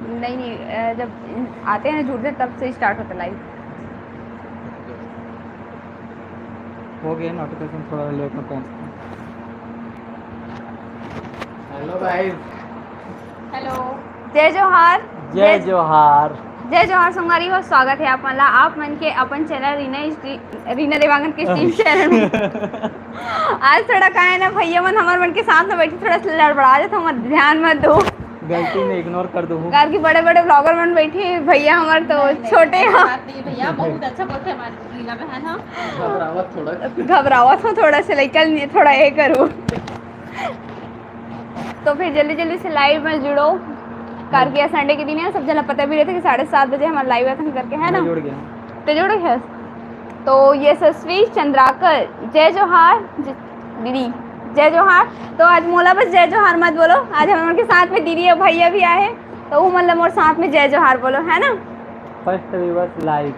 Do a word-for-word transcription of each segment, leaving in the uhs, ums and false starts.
नहीं, नहीं, अ, जब आते हैं ना, जुड़ते हैं, तब से स्टार्ट होता है लाइव। हो गया नोटिफिकेशन, थोड़ा लेट में पहुंचते हैं। हेलो गाइस। हेलो। जय जोहार। जय जोहार। जय जोहार संगवारी हो, स्वागत है आप मन ला, आप मन के अपन चैनल रीना स्ट्री-, रीना देवांगन के स्ट्रीम चैनल में। आज थोड़ा का है ना, भैया मन हमर मन के साथ में बैठे, थोड़ा सा लड़बड़ा जाता, हमर ध्यान मत दो। गलती में इग्नोर कर दूँ। घर की बड़े बड़े ब्लॉगर मन बैठे, भैया हमर तो नहीं, नहीं, छोटे ऐसा हैं। बात नहीं, भैया बहुत अच्छा बोलते हैं हमारे रीना बहन, हाँ। घबरावत थोड़ा। घबरावत हो थोड़ा सा, लइका नहीं, थोड़ा ये करो। तो फिर जल्दी जल्दी से लाइव में जुड़ो, करके संडे के दिन है, सब जना पता भी रहता कि साढ़े सात बजे हमारा लाइव है करके, है ना? मैं जुड़ गया। तो जुड़ गया। तो यशस्वी चंद्राकर, जय जोहार। ज-, दीदी, जय जोहार। तो आज मोला बस जय जोहार मत बोलो, आज हम लोग के साथ में दीदी और भैया भी आए हैं, तो वो मतलब मोर साथ में जय जोहार बोलो, है ना? First viewers live.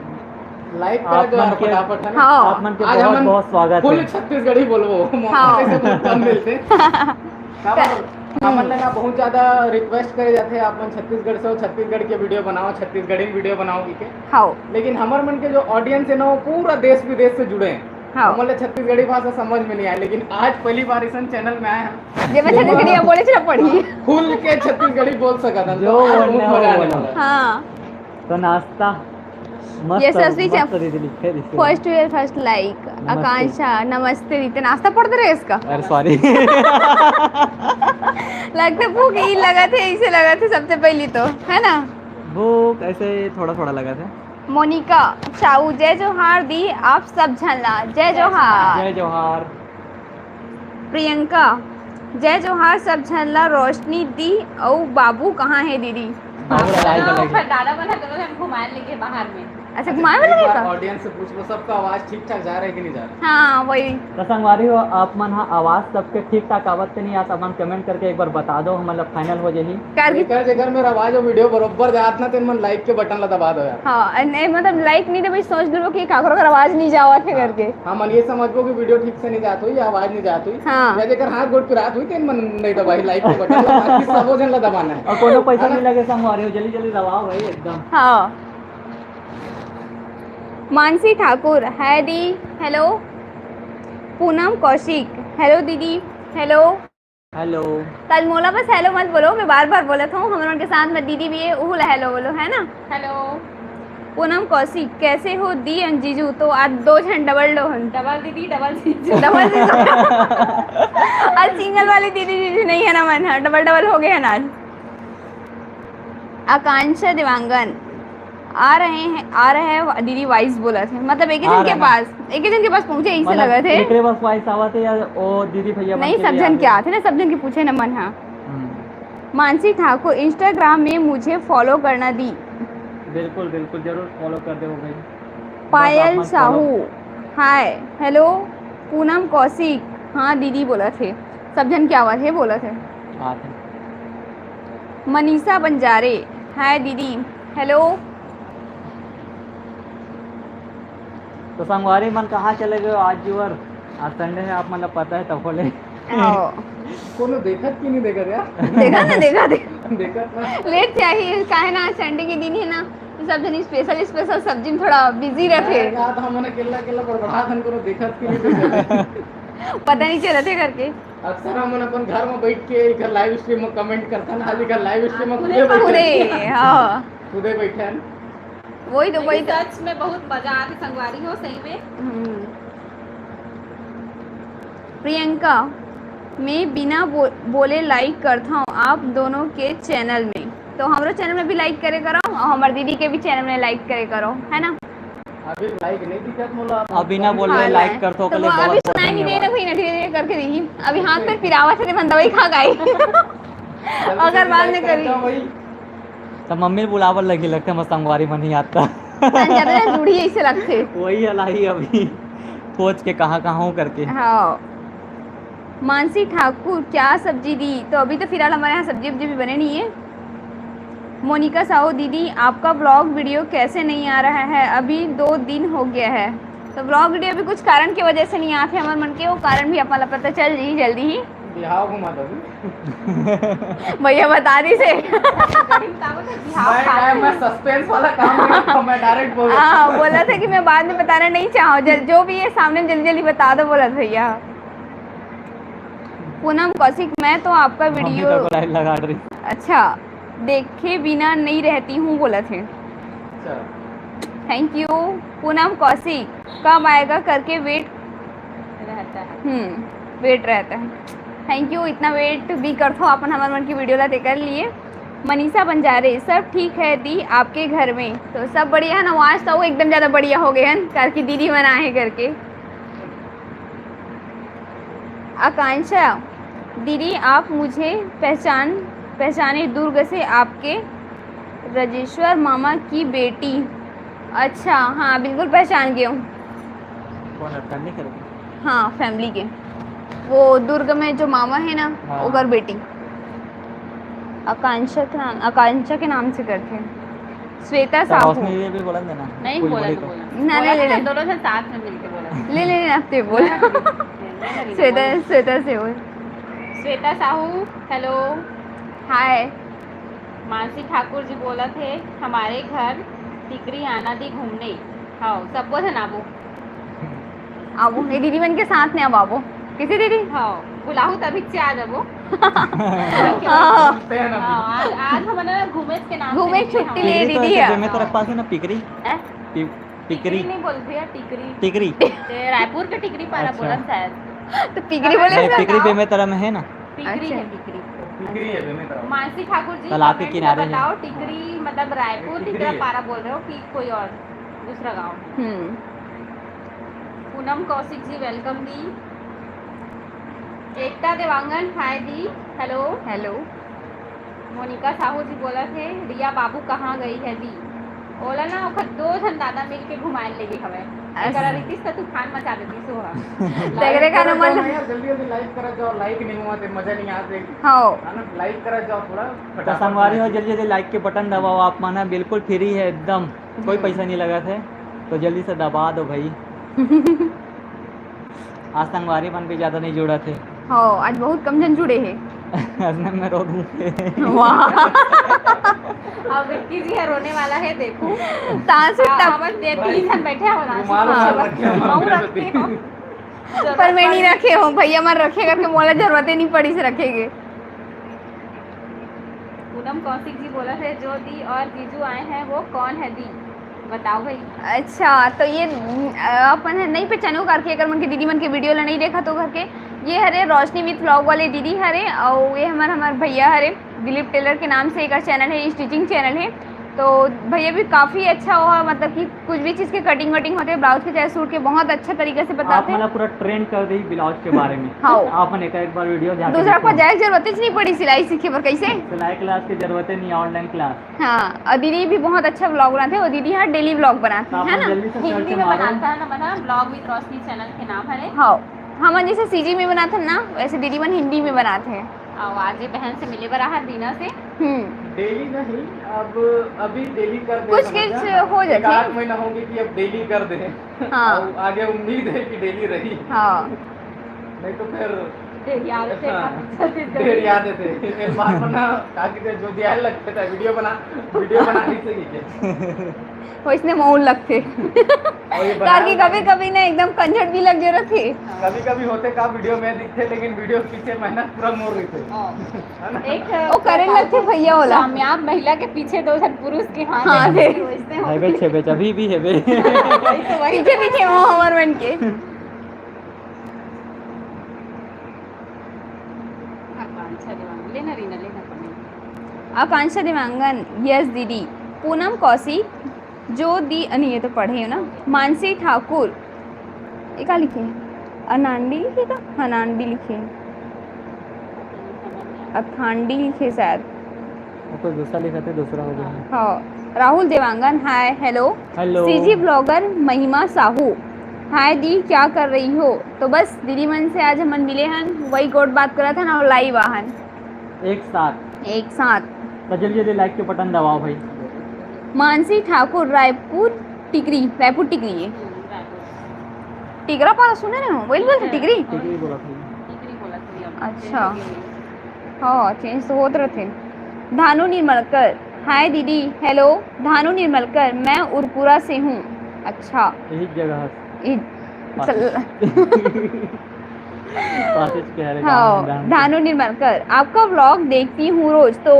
लाइव आप कर दो मन यार के, फटाफट, है ना? हाँ। आप मन के आज बहुत हमन बहुत स्वागत फुल है। छत्तीसगढ़ी बोलबो, मौका हाँ। कैसे बहुत कम मिलते। का मतलब, हमन ले ना बहुत ज्यादा रिक्वेस्ट करे जाथे, आप मन छत्तीसगढ़ से हो, छत्तीसगढ़ के वीडियो बनाओ, छत्तीसगढ़ी वीडियो बनाओ के। हाँ। लेकिन हमर मन के जो ऑडियंस है ना, वो पूरा देश विदेश से जुड़े हैं। हाँ। हमन ले छत्तीसगढ़ी भाषा समझ में नहीं आए, लेकिन आज पहली बार इसन चैनल में आए हैं। जे मैं छत्तीसगढ़िया बोले चला पड़ी। खुल के छत्तीसगढ़ी बोल सकत हन, जो तो आज बोलना बहुत है, वो मजा आने बोलो। वाला है। हाँ। तो नाश्ता मस्त, यशस्वी मस्त चप-, दीदी लिखे दिखे। फर्स्ट ईयर फर्स्ट लाइक। नमस्ते। आकांक्षा, नमस्ते दीदी। नाश्ता पढ़ते रहे इसका? अरे सॉरी। लगता भूख ही लगा थे, इसे लगा थे सबसे पहली तो, है ना? भूख ऐसे थोड़ा थोड़ा लगा था। मोनिका साहू, जय जोहार दी, आप सब झन ला जय जोहार। जय जोहार। प्रियंका, जय जोहार सब झन ला। रोशनी दी, अउ बाबू कहाँ है दीदी? बाबू लाइव हाँ, लगे। ओकर दादा मन ह दोनों झन घुमाए लेके बाहर में। अच्छा, घुमाए वाला एक है बार का? ऑडियंस से पूछ लो, सबका आवाज ठीक ठाक जा रहा है कि नहीं जा रहा? हाँ, वही। तो संगवारी हो, आप मन हा आवाज सबके ठीक ठाक आवत के नहीं आवत, आप मन कमेंट करके एक बार बता दो, मतलब फाइनल हो जाही। कर जेकर जेकर मेरा आवाज और वीडियो बरोबर जात ना, तेन मन लाइक के बटन ला दबा दो यार। हाँ, नहीं, मतलब लाइक नहीं देबे, सोच लो कि काकरो कर आवाज नहीं जावत है करके। हाँ, मन ये समझबो कि वीडियो ठीक से नहीं जात हुई या आवाज नहीं जात हुई। हाँ। या जेकर हाथ गोड़ पिरात हुई, तेन मन नहीं दबाही लाइक के बटन ला, बाकी सबो झन ला दबाना है। और कोनो पैसा है ना? नहीं लगे संगवारी हो, जल्दी जल्दी दबाओ भाई एकदम। हाँ। मानसी ठाकुर, हाय दी, हेलो। पूनम कौशिक, हेलो दीदी, हेलो। हेलो। कल मोला बस हेलो मत बोलो, मैं बार बार बोलत हूँ। हमर मन के साथ में दीदी भी है, उहू ला हेलो बोलो, है ना? हेलो। पूनम कौशिक, कैसे हो दी एंड जीजू? तो आज दो झन डबल डो हन। डबल दीदी, डबल जीजू। डबल जीजू। आज सिंगल वाली दीदी जीजू नहीं है ना मन, हाँ, डबल डबल हो गए हैं ना आज। आकांक्षा देवांगन, आ रहे हैं, आ रहे हैं दीदी, वॉइस बोला थे, मतलब एक ही आ जन के रहे हैं। पास, एक ही जन के पास पहुंचे, यही से मतलब, लगा थे। एकरे बस वॉइस आवत है या ओ दीदी भैया मन नहीं, सब भी जन आ के रहे आते ना, सब जन के पूछे ना मन, हाँ। हैं? हम्म। मानसी ठाकुर, इंस्टाग्राम में मुझे फॉलो करना दी। बिल्कुल बिल्कुल, जरूर फॉलो कर देबो भाई। आप पायल मन साहू, follow। हाय, हेलो। पूनम कौशिक, हाँ दीदी बोला थे, सब जन के आवाज है बोला थे। बात है। मनीषा बंजारे, हाय दीदी, हेलो। तो संगवारी मन कहाँ चले गए आज जीवर? आज संडे है, आप मतलब पता है तब बोले। हाँ। कोनो देखत कि नहीं देखत यार? देखा ना, देखा, देखा। देखत ना। लेट से आई, काहे ना आज संडे के दिन है ना, तो सब जन स्पेशल स्पेशल सब्जी में थोड़ा बिजी रहते। मैं कहा था, हमन अकेला अकेला बड़बड़ा थन, कोनो देखत कि नहीं देखत। पता नहीं चलत है करके। अक्सर हमन अपन घर में बैठ के इकर लाइव स्ट्रीम में कमेंट करथन, आज इकर लाइव स्ट्रीम में पूरे खुदे बैठे। पूरे, हाँ। खुदे बैठे हैं। वही तो, वही लेकिन तो। सच में बहुत मजा आते संगवारी हो सही में। हम्म। प्रियंका, मैं बिना बो-, बोले लाइक करता हूँ आप दोनों के चैनल में, तो हमरो चैनल में भी लाइक करे करो और हमारे दीदी के भी चैनल में लाइक करे करो, है ना? अभी लाइक नहीं दिखत मोला। अभी ना बोल हाँ, रहे, लाइक लाइक। कर तो तो के लिए वो अभी बहुत बहुत सुनाई नहीं दे धन्यवाद। रहा, भाई, ना धीरे धीरे करके देखी। अभी हाथ में पिरावा से बंदा वही खा गई। अगर बाद में करी। भाई। तो मम्मी बुलावर लगी लगते, मस्त संगवारी मन ही आता। ज्यादा बूढ़ी ऐसे लगते। वही हलाई अभी खोज के कहाँ कहाँ हूँ करके। हाँ। मानसी ठाकुर, क्या सब्जी दी? तो अभी तो फिलहाल हमारे यहाँ सब्जी उब्जी भी बने नहीं है। मोनिका साहू, दीदी, आपका व्लॉग वीडियो कैसे नहीं आ रहा है? अभी दो दिन हो गया है। तो व्लॉग वीडियो भी कुछ कारण की वजह से नहीं आते हमारे मन के, वो कारण भी अपन ला पता चल जाही जल्दी ही। बिहाव घुमा दो। भैया बता दी से। मैं, मैं, मैं सस्पेंस वाला काम नहीं करता, मैं डायरेक्ट बोल देता हूँ। हाँ, बोला था कि मैं बाद में बताना नहीं चाहूँ, जल-, जो भी है सामने में जल्दी जल्दी बता दो, बोला था भैया। पूनम कौशिक, मैं तो आपका मम्मी वीडियो का लाइन लगा रही। अच्छा, देखे बिना नहीं रहती हूँ, बोला थे। अच्छा। Thank you. पूनम कौशिक, कब आएगा करके वेट रहता है। हम्म, वेट रहता है। थैंक यू, इतना वेट भी करथो अपन हमर मन की वीडियो ला तेकर लिए। मनीषा बंजारे, सब ठीक है दी आपके घर में? तो सब बढ़िया है ना? आज तो वो एकदम ज्यादा बढ़िया हो गए हैं, करके दीदी मन आए हैं करके। आकांक्षा, दीदी आप मुझे पहचान, पहचाने दुर्ग से आपके रजेश्वर मामा की बेटी। अच्छा, हाँ, बिल्कुल पहचान गई हूँ। कौन है? फैमिली के? हाँ, फैमिली के। वो दुर्ग में जो मामा है ना, हाँ। ओकर बेटी। आकांक्षा के नाम, आकांक्षा के नाम से करते हैं। श्वेता तो साहू। रोशनी ये भी बोलन देना। नहीं, कोई बोला बोले तो तो। बोला। ना, बोला नहीं, था ना, नहीं। दोनों से साथ में मिलके बोला। ले, ले, ले, आप ते बोल। नहीं, नहीं, नहीं, श्वेता, नहीं। श्वेता से बोल। श्वेता साहू, हेलो। हाय। मानसी ठाकुर जी बोला थे, हमारे घर टिकरी आना दी घूमने। हाँ, सब बोले ना वो। आबो, ये दीदी मन के साथ में अब आबो। किसी दीदी? हाँ, बुलाहू तभी से आ जाबो। हाँ। हाँ, आज, आज हमन ना घूमे के नाम से घूमे निकले छुट्टी हन। ले टिकरी तो दीदी ऐसे है। बेमेतरा के पास है ना, टिकरी। हैं? टि-, टिकरी। टिकरी नहीं बोलते यार, टिकरी। टिकरी। ये रायपुर के टिकरी पारा अच्छा। बोलन शायद। तो टिकरी बोले नहीं, ऐसा टिकरी बताओ। बेमेतरा में है ना। टिकरी है, अच्छा। टिकरी। टिकरी है बेमेतरा। मानसी ठाकुर जी, तालाब के comment में किनारे है। बताओ, टिकरी मतलब रायपुर, टिकरी टिकरा है। पारा बोल रहे हो कि कोई और दूसरा गांव? हम्म। पूनम कौशिक जी, welcome दी। एकता देवांगन, हाय दी, हेलो। हेलो। मोनिका साहू जी बोला थे, रिया बाबू कहाँ गई है दी? ओला ना, ओकर दो झन दादा मिल के घुमाए ले गे हवय। अस- एकरा रितिस त तूफान मचा देतिस ओहा। तेकरे like कारण करा मन जाओ ना यार, जल्दी जल्दी like करा जाओ, like नहीं हुआ तो मजा नहीं आते। हाँ। है ना, like करा जाओ थोड़ा तो फटाफट संगवारी हो, से। जल्दी जल्दी like के बटन दबाओ आप मन ह, बिल्कुल फ्री है एकदम, कोई हम्म। पैसा नहीं लगा थे, तो जल्दी से दबा दो भाई। आज संगवारी मन भी ज्यादा नहीं जुड़ा थे। हाँ, आज बहुत कम जन जुड़े हैं। आज ना मैं रो दूँ। वाह। अब विक्की जी है रोने वाला है, देखो। तान सुट्टा। हाँ, बस ये तीन जन बैठे हैं और आज रुमाल हाँ, उमाल बस रखे हैं, मामू मामू रखते हो। पर मैं नहीं रखे हूँ, भैया मन रखे करके मोला जरूरत ही नहीं पड़ी से रखेंगे। पूनम कौशिक जी बोला थे, जो दी और जीजू आए हैं, वो कौन है दी? बताओ भाई। अच्छा, तो ये, अ, अपन है नहीं पहचानो करके, अगर मन के दीदी मन के वीडियो ला नहीं देखा तो करके, ये हरे रोशनी with vlog वाले दीदी हरे, और ये हमार, हमार भैया हरे, दिलीप टेलर के नाम से एक चैनल है, स्टिचिंग चैनल है। तो भैया भी काफ़ी अच्छा हुआ, मतलब कि कुछ भी चीज़ के कटिंग वटिंग होते, ब्लाउज के चाहे सूट के, बहुत अच्छा तरीके से आप बताते हैं। मतलब पूरा ट्रेंड कर दी ब्लाउज के बारे में। हाँ। आप मन एक, एक बार वीडियो जाके दूसरा देखो। को जाए के जरूरत ही नहीं पड़ी सिलाई सीखे पर, कैसे? सिलाई क्लास की जरूरत ही नहीं, ऑनलाइन क्लास। हाँ, और दीदी भी बहुत अच्छा व्लॉग बनाते हैं, और दीदी यहाँ डेली व्लॉग बनाते हैं, आप है ना? जल्दी से हिंदी search में मारो। बनाता है ना, बना vlog with रोशनी चैनल के नाम है। हाँ, हम जैसे सीजी में बनाते हैं ना, वैसे दीदी मन हिंदी में बनाते हैं। और आज ये बहन से मिले बर आहत दीना से। हम्म। डेली नहीं, अब अभी डेली कर दे कुछ समझ कुछ ना। हो एक जाते आध हैं। महीना होंगे कि अब डेली कर दे। हाँ। और आगे उम्मीद है कि डेली रही। हाँ। नहीं तो फिर डेढ़िया देते, हाँ, छत्तीसगढ़ी। डेढ़िया देते। ये बात बना, ताकि तो जो दिया लगता था, वीडियो बना, वीडियो बना नहीं सही है। वैसने मोर लगते। और ये बना ताकि कभी-कभी ना एकदम कंझट भी लग जरूरत है। कभी-कभी होते का वीडियो में दिखते, लेकिन वीडियो के पीछे मेहनत पूरा मोर रही थे। हाँ। है ना? एक वो करे लगते भैया वाला। कामयाब महिला के पीछे दो जन पुरुष के हाथ हाँ, है, दे। वैसने हो। है बे, छे बे, अभी भी है बे। वही तो, वही पीछे, तो। पीछे वो हमार मन के। आकांक्षा देवांगन, लेना रीना, लेना पड़ेगा। आकांक्षा देवांगन, यस दीदी। पूनम कौशिक, जो दी, अ, नहीं, ये तो पढ़े हो ना। मानसी ठाकुर, ये का लिखे? अनांडी लिखे का? हनांडी लिखे। अथांडी लिखे शायद। वो कोई दूसरा लिखा था, दूसरा हो गया। हाँ। राहुल देवांगन, हाय, हेलो। हेलो। सीजी ब्लॉगर महिमा साहू, हाय दी, क्या कर रही हो? तो बस दीदी मन से आज हमन मिले हन, वही गोठ बात करत हन और लाइव आहन। एक साथ। एक साथ। तो जल्दी जल्दी लाइक के बटन दबाओ भाई। मानसी ठाकुर, रायपुर टिकरी, रायपुर टिकरी है। टिकरा पारा सुने रहे हो? वही बोलते टिकरी? टिकरी बोला था। टिकरी बोला था। अच्छा। हाँ, चेंज तो होत रथे। धानु निर्मलकर, हाय दीदी। हेलो धानु निर्मलकर, मैं उरकुरा से हूँ। अच्छा। यही जगह है। ई पास। चल। पास के हरे गाँव हाँ, में धानु। धानु निर्मलकर, आपका व्लॉग देखती हूँ रोज, तो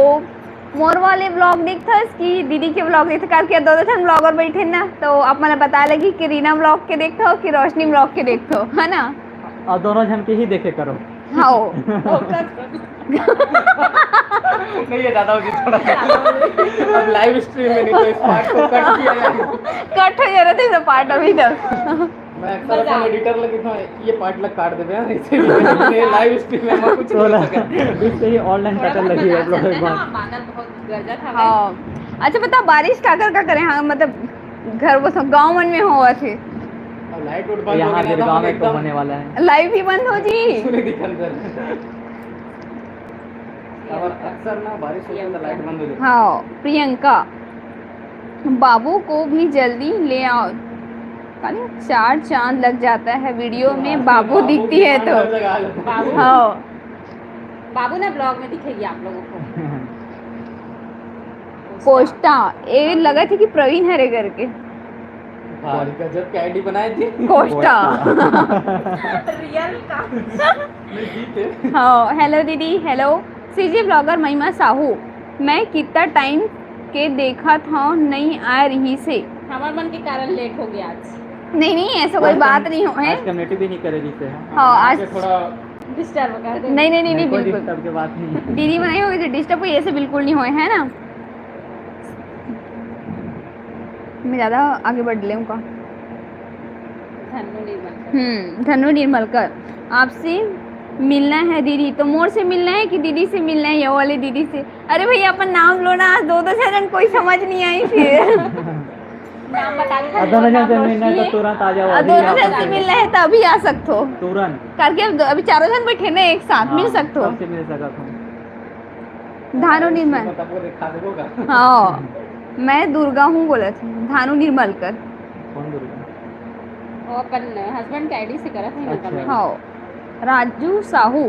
मोर वाले व्लॉग देखथस कि दीदी के व्लॉग देखथस? करके दो दो ठन व्लॉगर बैठे ना, तो आप मन ला बताय लगही कि रीना व्लॉग के देखथो कि रोशनी व्लॉग के देखथो, है ना? और दोनों झन के ही देखे करो। हाँ। नहीं, ये ज्यादा हो गई थोड़ा। अब लाइव स्ट्रीम में नहीं, तो इस पार्ट को कट किया जाएगा। कट हो जा रहा था, पार्ट अभी तक। मैं अक्सर अपन एडिटर लगे था, ये पार्ट लग काट देवे, हाँ, इसीलिए लाइव स्ट्रीम में हम कुछ नहीं बोल सके। बीच से ही ऑनलाइन कटन लगी है, अपलोड एक बार। बादल बहुत गरजत हवे। हाँ। अच्छा, बता, बारिश काकर का करे? हाँ, मतलब, घर बस गाँव मन में होवत हे। अब लाइट उट बंद हो गया ना, तो हम एकदम होने वाला है। लाइव ही बंद हो जी। सूर्य दिखन कर। और अक्सर ना बारिश होती है तो लाइट बंद हो जाती है। हाँ, प्रियंका, बाबू को भी जल्दी ले आओ। अरे, चार चांद लग जाता है वीडियो में, बाबू दिखती है तो। बाबू। हाँ। बाबू ना व्लॉग में दिखेगी आप लोगों को। कोस्टा, ये लगा था कि प्रवीण हरे करके। भारी गजब के आईडी बनाए थे। कोस्टा। रियल का। नहीं, जीते। हाँ, हेलो दीदी, हेलो। सीजी ब्लॉगर महिमा साहू, मैं कितना टाइम के देखत हव, नहीं आ रही से। हमार मन के कारण लेट हो गया आज। नहीं, नहीं, ऐसा कोई बात नहीं हो है। आज कम्युनिटी भी नहीं करे रही से, हाँ। हाँ, आज थोड़ा डिस्टर्ब कर दे। नहीं, नहीं, नहीं, नहीं, कोई बिल्कुल। डिस्टर्ब के बात नहीं। दीदी बनाई होगी तो डिस्टर्ब कोई ऐसे बिल्कुल नहीं होए, है ना? मैं ज़्यादा आगे बढ़ लेऊँ का? धन्नू निर्मलकर। हम्म, धन्नू निर्मलकर, आपसे मिलना है दीदी। तो मोर से मिलना है कि दीदी से मिलना है, ये वाली दीदी से? अरे भैया, अपन नाम लो ना, आज दो दो जन, कोई समझ नहीं आई फिर। नाम बता दे, अब दोनों जन से मिलना है तो तुरंत आ जाओ, अब अभी दोनों जन से मिलना है तो अभी आ सकते हो। तुरंत। करके अब दो, अभी चारों जन बैठे ना एक साथ, मिल सकते हो। सबसे मिल सकत हो। धानु निर्मल। हाँ, मैं दुर्गा हूँ बोलत हे, धानु निर्मलकर। कौन दुर्गा? वो अपन हस्बैंड के आईडी से करत हे ना। अच्छा। हाँ। राजू साहू,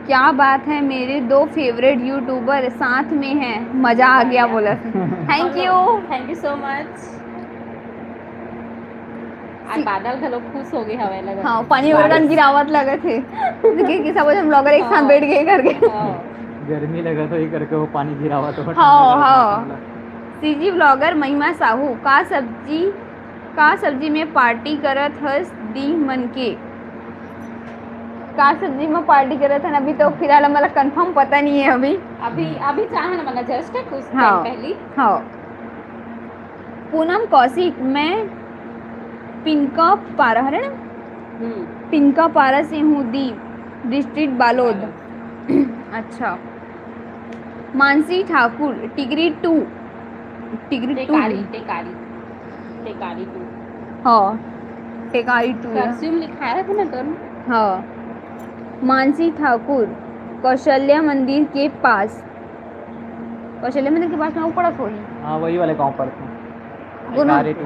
क्या बात है, मेरे दो फेवरेट यूट्यूबर साथ में हैं, मजा आ गया बोलत हे। Thank you। Thank you so much। आज बादल घलो खुश हो गए हवे लगत। हाँ, पानी वगैरह गिरावत लगत हे। कि, कि सब झन ब्लॉगर एक साथ बैठ गए करके। हाँ। गर्मी लगत होही करके वो पानी गिरावत हो। हाँ, हाँ। सीजी ब्लॉगर महिमा साहू, का सब्जी, का सब्जी में पार्टी करत हस दी मन के? का सब्जी में पार्टी करत हन? अभी तो फिलहाल हमला कंफर्म पता नहीं है अभी। अभी, अभी चाहे ना, मतलब, जस्ट कुछ टाइम पहली। हाँ। पूनम कौशिक, मैं पिंका पारा, हरे ना? हम्म। पिंका पारा से हूँ दी, डिस्ट्रिक्ट बालोद। बालोद। अच्छा। मानसी ठाकुर, टिकरी टू। टिकरी टू टेकारी, नहीं। टेकारी। टेकारी टू। हाँ, टेकारी टू है। कर्सिव में लिखाया था ना दोनों? हाँ। मानसी ठाकुर, कौशल्या मंदिर के पास। कौशल्या मंदिर के पास में ऊपर थोड़ी। हाँ, वही वाले गांव पर थे। दोनों? टेकारी टू।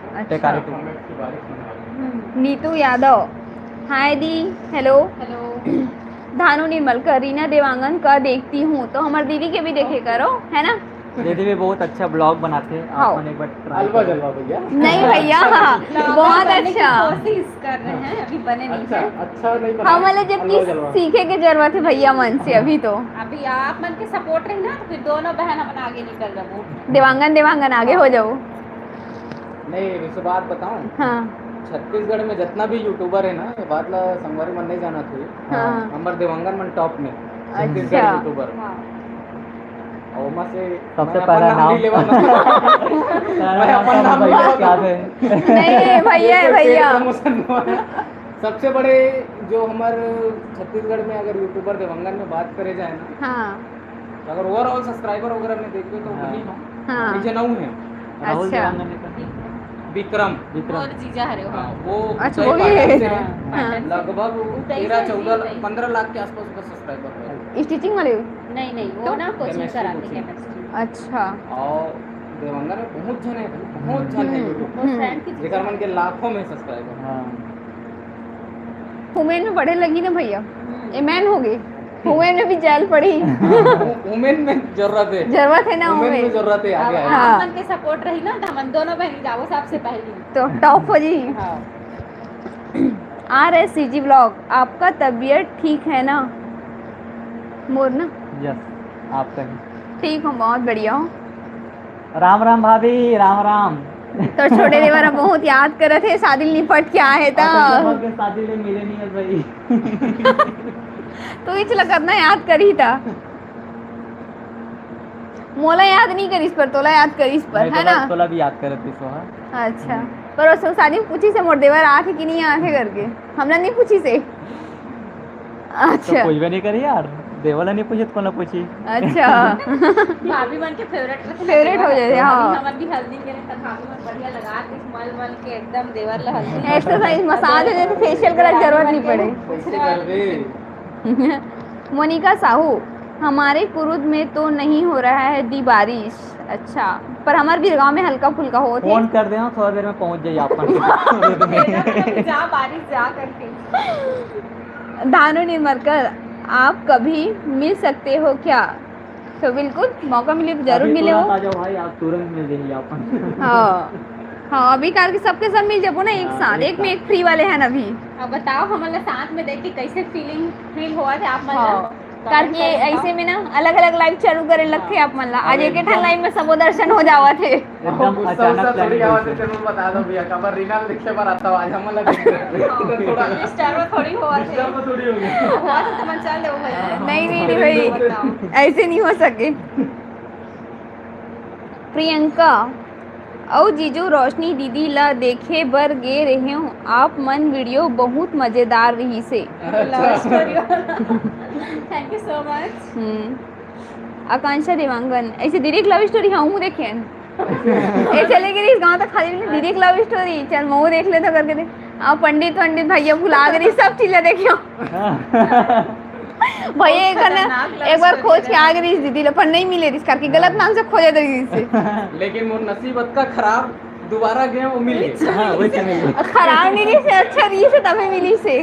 अच्छा। टेकारी टू। हम्म। नीतू यादव, हाय दी, हेलो। हेलो। धानु निर्मल का, रीना देवांगन का देखती हूँ, तो हमारे दीदी के भी देखे करो, है ना? दीदी भी बहुत अच्छा ब्लॉग बनाते हैं, आप हाँ। मन एक बार ट्राई अलवा करो। जलवा भैया। नहीं भैया, हाँ, ब्लॉगर बहुत बनने की अच्छा। कोशिश कर रहे हैं, अभी बने नहीं अच्छा, हैं। अच्छा नहीं बना, हम वाले जब अलवा की जलवा। सीखे के जरूरत है भैया मन से अभी तो। अभी आप मन के सपोर्ट रही ना, तो फिर दोनों बहन अपन आगे निकल जाबो। देवांगन, देवांगन आगे हो जाओ। नहीं, वैसे बात बताऊं? हाँ। छत्तीसगढ़ में जितना भी यूट्यूबर है ना, ये बात ला संगवारी मन नहीं जाना चाहिए। हाँ। नंबर देवांगन मन टॉप में। छत्तीसगढ़ अच्छा। यूट्यूबर। हाँ। और ओमा से सबसे मैं अपन पहला नाम नाम। नहीं लेवा ना। पहला मैं नाम अपन तो नाम नहीं भैया लेवा क्या ना। थे? नहीं, भैया है, ये कोई भैया। पेड प्रमोशन नहीं हुआ। सबसे बड़े जो हमारे छत्तीसगढ़ में अगर यूट्यूबर देवांगन में बात करे जाए ना, हाँ। अगर ओवरऑल सब्सक्राइबर वगैरह में देखबे तो हाँ। वही हम हाँ। नीचे नौ है। राहुल अच्छा। देवांगन है का? विक्रम। विक्रम। और जीजा हरे हो। हाँ, वो अच्छा, उदय वो भी पाटन है। से है। हाँ। लगभग उदय तेरह, से चौदह, जी, उदय। पन्द्रह लाख के आसपास उसका सब्सक्राइबर है। स्टिचिंग वाले? नहीं, नहीं, वो तो? ना कोचिंग केमिस्ट्री कराते कोचिंग। केमिस्ट्री। अच्छा। और देवांगन में बहुत जन है, बहुत जन है हम्म, यूट्यूब पर। हम्म। बहुत फैन की जेकर मन के लाखों में सब्सक्राइबर। हाँ। वुमेन में पढ़े लगी ना भैया, ये मैन हो गई। वुमेन में भी जैल पड़ी। वुमेन में जरूरत है। जरूरत है ना वुमेन में वुमेन। जरूरत है आगे आए। हाँ। मन के सपोर्ट रही ना, तो हमन दोनों बहन जाबो सबसे पहली। तो टॉप हो जी। हाँ। आर एस सी जी ब्लॉग, आपका तबीयत ठीक है ना? मोर ना। यस, आपका ही। ठीक हूँ, बहुत बढ़िया हूँ। राम राम भाभी, राम राम। तो छोटे देवर अब बहुत याद करत हे, शादी ले निपट के आए हे अच्छा, तो। के शादी ले मिले नहीं है भाई। तू ही चला करना याद करी था। मोला याद नहीं करिस पर तोला याद करिस पर, नहीं, है तोला, ना? तोला भी याद करत थी सोहा। अच्छा, पर उसको शादी में पूछी से मोर देवर आथे कि नहीं आथे करके, हमला नहीं पूछी से। तो अच्छा। पूछबे नहीं करी यार, देवर ला नहीं पूछे तो कौन ला पूछी? अच्छा। भाभी मन के फेवरेट रथे। फेवरेट हो जाए, हाँ। हमन भी हल्दी के रखत, भाभी मन बढ़िया लगा के मल मल के एकदम देवर ला हल्दी। एक्सरसाइज, मसाज हो जाए तो फेशियल करे के जरूरत नहीं पड़े। कैसे करबे? मोनिका साहू, हमारे कुरुद में तो नहीं हो रहा है दी बारिश। अच्छा, पर हमारे भी गांव में हल्का फुल्का होत हे। फोन कर दे, थोड़ा देर में पहुंच जाइए आप। जा बारिश जा करके। धानु निर्मलकर, आप कभी मिल सकते हो क्या? तो बिल्कुल, मौका मिले तो जरूर अभी मिले हो। तुरंत आ जाओ भाई, आप तुरंत मिल जाइए आप। हाँ, हाँ, अभी करके सबके सब मिल जाबो ना एक हाँ, साथ, एक एक में साथ। एक फ्री वाले हैं अभी। अब बताओ, हमन ला साथ में देख के कैसे फीलिंग फील होवत हे आप मन ला? हाँ, करके ऐसे में ना अलग अलग लाइव चालू करे लगथे आप मन ला। आज एक ठन लाइव में सबो दर्शन हो जावत हे। एकदम गुस्सा अचानक उस्सा थोड़ी प्लानिंग आवत हे, तेरे को बता दो भैया, काबर रीना ल देखे बर आता हूँ आज, हमन ला देख। थोड़ा डिस्टर्ब थोड़ी होवत हे। डिस्टर्ब थोड़ी होगी। होवत हे तो मन चल देवो भैया। नहीं, नहीं, नहीं भाई, बताओ। ऐसे नहीं हो सके। प्रियंका, अउ जीजू रोशनी दीदी ला देखे बर गे रहेव, आप मन वीडियो बहुत मजेदार रहिसे। Love story. Thank you so much. हम्म। आकांक्षा देवांगन, ऐसे दीदी के लव स्टोरी हम देखे। ए चले गई इस गांव तक खाली में दीदी के लव स्टोरी, चल मऊ देख लेता करके देख। आ पंडित पंडित भैया भुला गई सब चीजें देखियो। भैया एक बार ना, खतरनाक love एक बार story खोज के है। आ गई दीदी ला, पर नहीं मिले रिस करके गलत नाम से खोजे दे दीदी से। लेकिन मोर नसीब अतका खराब, दोबारा गए वो मिल गए। हाँ, वही से मिल गए। खराब नहीं रिस, अच्छा रिस तभी मिली से।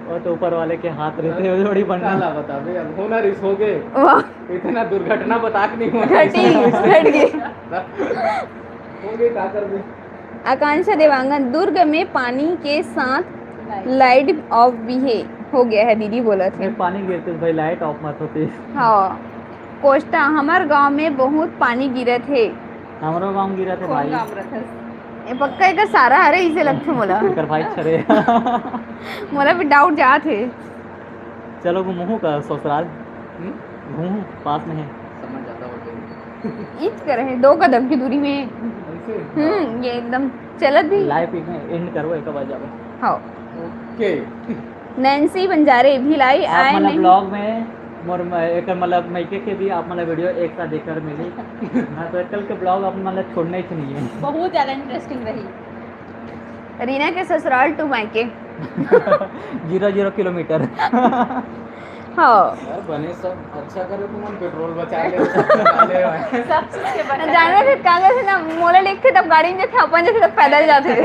वो तो ऊपर वाले के हाथ रहते हैं, थोड़ी बनना। काला बताबे, अब होना रिस हो गए। वाह, इतना दुर्घटना बता के नहीं होना। घटी, घट गई। हो गए, का कर दे। आकांक्षा देवांगन, दुर्ग में पानी के साथ लाइट ऑफ भी है, हो गया है दीदी बोलत हे। नहीं, पानी गिरते भाई, लाइट ऑफ मत होती। हाँ, कोस्टा, हमार गांव में बहुत पानी गिरत हे। हमारो गांव गिरा थे कौन भाई। गांव रथस? ये पक्का एक सारा हरे इसे लगथे मोला। कर भाई छरे। मोला भी डाउट जात हे। चलो घूमू का ससुराल, हम्म? घूमू पास में है। समझ जाता हो तो। ईच करे है, दो कदम की दूरी में। ऐसे? हम्म, ये एकदम चलत भी। लाइव में एंड करो, एक बार जाओ। हाँ। ओके। नैन्सी बंजारे, भिलाई आप आए मतलब नहीं। ब्लॉग में मोर म-, एक मतलब मैके के भी आप मतलब वीडियो एक साथ देखकर मिली। हाँ, तो कल के ब्लॉग आप मतलब छोड़ना ही नहीं है। बहुत ज्यादा इंटरेस्टिंग रही। रीना के ससुराल टू मायके। Zero zero kilometre. हाँ। यार बने सब अच्छा करे, तुमन पेट्रोल बचा ले, सब बचा ले भाई। सब चीज के बचत जाने से कांग्रेस से ना मोला लेके तब गाड़ी में जाथे, अपन जाथे तब पैदल जाथे।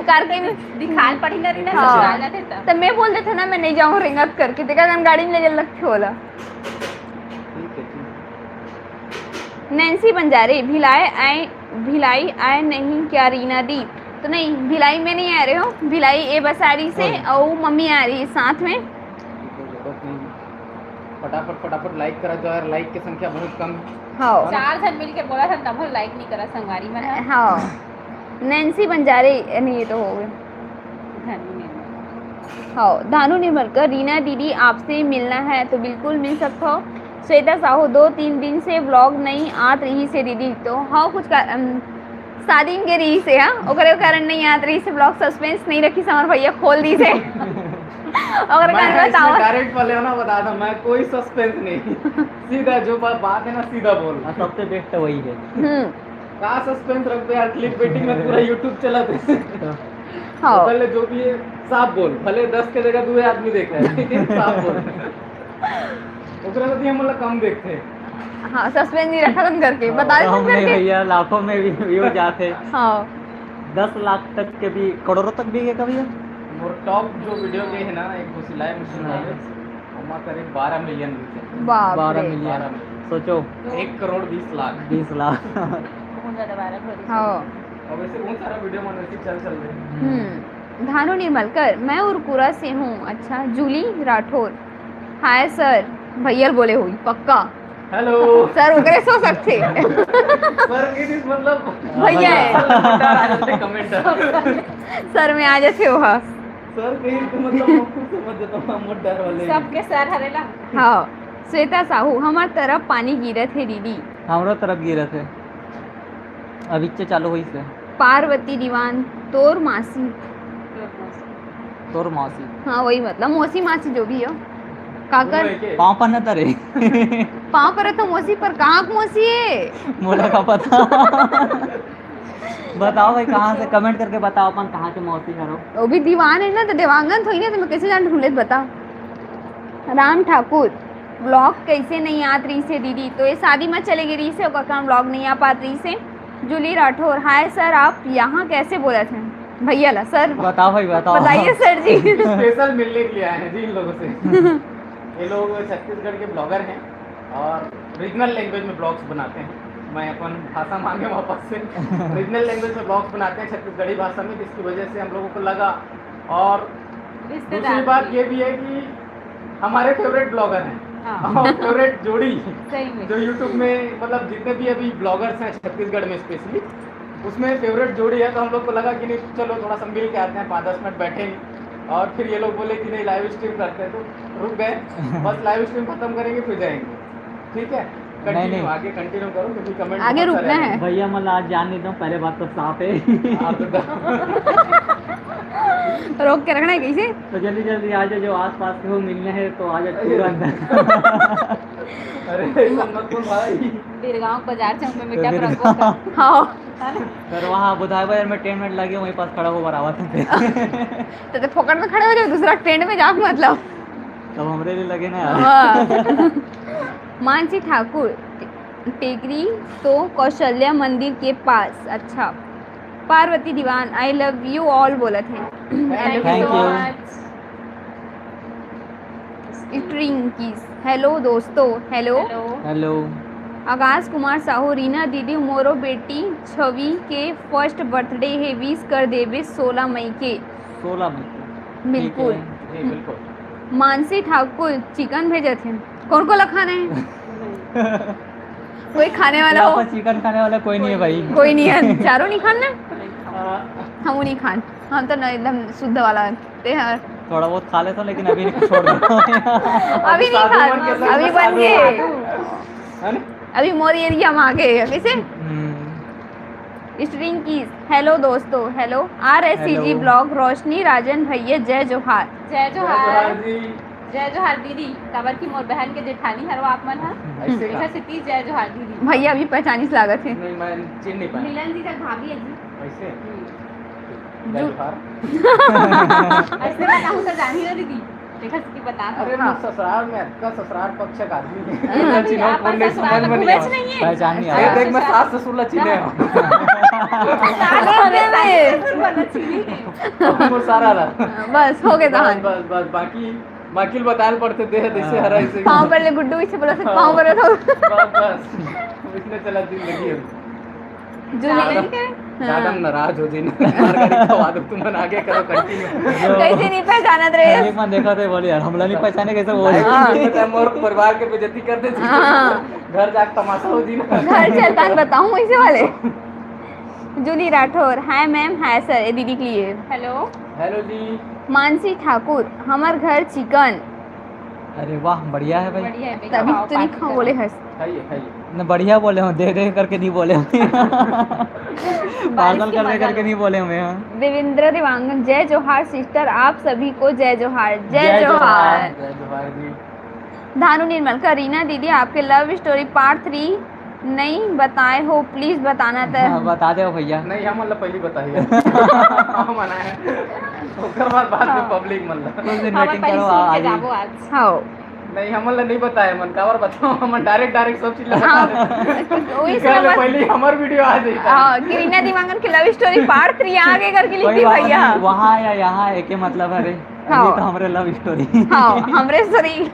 करके नहीं। दिखाल पड़ी ना रीना, हाँ। ससुराल जाथे तब। तब मैं बोल देथे ना, मैं नहीं जाऊँ रेंगत करके, देखा गन गाड़ी में ले जल लगथे होला। ठीक है, ठीक। नैन्सी बंजारे, भिलाई आए, भिलाई आए नहीं क्या रीना दी? तो नहीं, भिलाई में नहीं आ रहे हो, भिलाई ए बसारी से हाँ। और मम्मी आ रही है साथ में। कोई जरूरत नहीं। फटाफट फटाफट लाइक करा जाओ यार, लाइक की संख्या बहुत कम है। हाँ। चार झन मिलके बोला था तब लाइक नहीं करा संगवारी मन। हाँ। नैन्सी बंजारे, नहीं, ये तो हो गए। धनी निर्मल। हाँ, धानु निर्मलकर, रीना दीदी आपसे मिलना है तो बिल्कुल मिल सकते हो। श्वेता साहू, दो तीन दिन से ब्लॉग नहीं आत रही से दीदी, तो हाँ कुछ का, अम, शादी में रही से, हाँ, ओकरे कारण नहीं आत रही से ब्लॉग, सस्पेंस नहीं रखी से हमारे भैया खोल दी से। ओकरे कारण बताओ। डायरेक्ट वाले ना बता दो, मैं कोई सस्पेंस नहीं। सीधा जो बा-, बात है ना, सीधा बोल। हाँ, सबसे बेस्ट वही है। हम्म। का सस्पेंस रखबे यार, क्लिक बेटिंग में पूरा YouTube चला दे। हाँ। पहले जो भी है साफ बोल, भले दस के जगह दो आदमी देख रहे हैं, लेकिन साफ बोल। ओकरा तो हम मतलब कम देखते हैं। हाँ, सस्पेंस नहीं रखा तुम करके, बता तो दो हमने करके। भैया लाखों में भी व्यूज आते हैं। हाँ। दस लाख तक के भी, करोड़ों तक भी गए कभी? मोर टॉप जो वीडियो के है ना, एक ठो सिलाई मशीन वाले, ओमा करीब बारह मिलियन views है। बाप बारह रे। मिलियन। बारह मिलियन। सोचो, एक करोड़ बीस लाख। बीस लाख। बहुत ज्यादा वायरल हो रही है। हाँ। और वैसे बहुत सारा वीडियो मन वैसे चल चल रहे हैं। हम्म। धानु निर्मलकर, मैं उरकुरा से हूँ। अच्छा, जूली राठौर, हाय सर, भैया बोले हुई पक्का। हेलो। सर ओकरे से हो सकथे। सर के दिस मतलब भैया है। मड्डा आ जाथे कमेंट। सर में आ जाथे ओहा। सर के ही तो मतलब मैं खुद समझ जाता हूँ, मड्डा वाले। सबके सर हरे ला। हाँ, श्वेता साहू, हमार तरफ पानी गिरत हे दीदी। हमरो तरफ गिरत हे। अभिच्चे चालू होइस हे। पार्वती दीवान, तोर मासी। तोर मौसी। हाँ, वही मतलब मौसी मासी जो भी हो। काकर? दोनों एक है। पाँव पर न तरे। पाँव पर तो मौसी, पर कहाँ के मौसी है? मोला का पता। बताओ भाई, कहाँ से, कमेंट करके बताओ अपन कहाँ के मौसी हरो। वो भी दीवान है ना, तो देवांगन थोड़ी ना, तो मैं कैसे जान ढूंढे, बता। राम ठाकुर, ब्लॉग कैसे नहीं आत रही से दीदी? तो ये शादी में चले गई रही से, ओकर कारण ब्लॉग नहीं आ पात रही से। जूली राठौर, हाय सर, आप यहाँ कैसे बोलत हैं? भैया ला सर, बताओ भाई, बताओ। बताइए सर जी। स्पेशल मिलने के लिए आए हैं जी इन लोगों से। ये लोग छत्तीसगढ़ के ब्लॉगर हैं और रीजनल लैंग्वेज में ब्लॉग्स बनाते हैं। मैं अपन भाषा मांगे वापस से। रीजनल लैंग्वेज में ब्लॉग्स बनाते हैं छत्तीसगढ़ी भाषा में, जिसकी वजह से हम लोगों को लगा। और दूसरी रिश्तेदार बात भी। ये भी है कि हमारे फेवरेट ब्लॉगर हैं हाँ। और फेवरेट जोड़ी सही में। जो यूट्यूब में, मतलब, जितने भी अभी ब्लॉगर्स हैं छत्तीसगढ़ में स्पेशली, उसमें फेवरेट जोड़ी है, तो हम लोग को लगा कि नहीं, चलो थोड़ा सा मिल के आते हैं, पाँच दस मिनट बैठेंगे। और फिर ये लोग बोले कि नहीं, लाइव स्ट्रीम करते हैं, तो रुक गए। बस लाइव स्ट्रीम खत्म करेंगे, फिर जाएंगे। ठीक है, नहीं, कंटिन्यू, नहीं। आगे कंटिन्यू करो, क्योंकि कमेंट आगे बहुत रुकना सारे है। आए भैया, मैं आज जान नहीं दूँ, पहले बात तो साफ है। हैं। आप तो रोक के रखना है कैसे? तो जल्दी जल्दी आ जाओ, जो आसपास के हो मिलने हैं तो आ जाओ तुरंत। अरे, ऐसा मत बोल भाई। बीरगांव बाजार चौक में तो मीठा फिर प्रभु का। हाँ, है ना? फिर वहाँ बुधाई बाजार में टेन मिनट लगे, वहीं पास खड़ा होकर आवा थे। तो, तो फोकट में खड़े हो जाओ, दूसरा ट्रेंड में जाओ, मतलब। तब हमरे लिए लगे ना यार। वाह। मानसी ठाकुर, टेकरी तो कौशल्या मंदिर के पास। अच्छा, पार्वती दीवान, आई लव यू ऑल बोलत है। Thank Thank you so you। much। String किस, हेलो दोस्तों, hello. Hello. Hello. Akash Kumar Sahu, Reena दीदी, मोरो बेटी छवि के फर्स्ट बर्थडे है, विश कर देबे सोलह मई के। सोलह मई को। बिल्कुल। ठीक है। जी, बिल्कुल। मानसी ठाकुर चिकन भेजत है, कौन को ला खाना है? कोई खाने वाला यहाँ हो? पर चिकन खाने वाला कोई नहीं है भाई। कोई नहीं है, चारों नहीं खाना। आ, हम नहीं खान, हम तो ना एकदम शुद्ध वाला ते हैं। थोड़ा बहुत खा लेता हूँ, लेकिन अभी छोड़ देता हूँ। अभी नहीं साधु खान, मन के संग अभी में बन साधु गए। है ना? अभी मोर एरिया में आ गए, कैसे? हम्म। स्ट्रिंग किस, हेलो दोस्तों, हेलो। आर एस सी जी हेलो। ब्लॉग, रोशनी राजन भैया, जय जोहार। जय जय जोहार जोहार। जी। जय जोहार दीदी, काबर की मोर बहन के जेठानी हरो आप मन हा। ऐसे एकर का? सेती जय जोहार दीदी। भैया अभी पहचानिस लागत है। नहीं, मैं चिन नहीं पाया। मिलन जी तक भाभी है जी। ऐसे? हम्म। जय जू- जोहार। ऐसे बताऊँ तो जानी ना दीदी, देखा सकी बता दो। अरे, हाँ। मैं ससुराल में अतका ससुराल पक्ष का आदमी है। अरे, चिन्हो आप कौन नहीं, ससुराल समझ में में नहीं कुछ आवा। नहीं है। पहचान नहीं अरे, आया। देख, मैं सास ससुर ला चिन्हे हूँ। सास ससुर वाला चीज है। वो सारा ला। बस हो गए बस, तहान। बस, बस, बाकी, बाकी बताल पड़ते दे, जैसे हाँ। हरा ऐसे। पाँव पर ले गुड्डू, इसे बोला से पाँव पर तो। बस, बस, इसमें चला जिंदगी है। जो हाँ। लेकिन ज्यादा नाराज हो जाए ना, मार गाड़ी खवा दो, तुम मन आगे करो, कंटिन्यू। कैसे नहीं पहचानत रहे? एक बार देखा थे, बोले यार, हमला नहीं पहचाने, कैसे बोल भाई, रहे? ये बता, मोर परिवार के बेइज्जती कर दे। हाँ। घर जाके तमाशा हो जी ना। घर चलता बताऊँ वैसे वाले। Julie Rathore, hi ma'am, hi sir, ये दीदी के लिए। हेलो। हेलो जी। मानसी ठाकुर, हमार घर चिकन। अरे वाह, बढ़िया है भाई। बढ़िया है, मैं तभी खाओ, तो नहीं पार्टी खाऊं, करो। बोले हंस। खाइए, खाइए। न, बढ़िया बोले हो, दे दे करके नहीं बोले हो। पार्सल कर दे करके नहीं बोले हुए हैं। देवेंद्र देवांगन, जय जोहार सिस्टर, आप सभी को जय जोहार। जय जोहार। जय जोहार जी। धानु निर्मल, करीना दीदी, आपके लव स्टोरी पार्ट थ्री नहीं बताए हो, प्लीज बताना था। हाँ, बता दे भैया। नहीं, हम मतलब पहली बताइए। हम आना है। ओकर बाद, बाद में पब्लिक मतलब। कुछ दिन हाँ, वेटिंग पहले करो, सुन आ के जाइए। जाबो आज। हाँ। नहीं, हमन ला नहीं बताए मन, काबर बताओ, हमन direct, direct सब चीज ला बता हाँ, देते। वही से कर ले, ना बस। पहले ही हमर video आ जाई। हाँ, कि रीना देवांगन के love story part three आ गए करके लिख कोई दी बात भैया। नहीं, वहाँ या यहाँ एक ही मतलब है रे। हाँ। अभी तो हमरे love story। हाँ, हमरे story।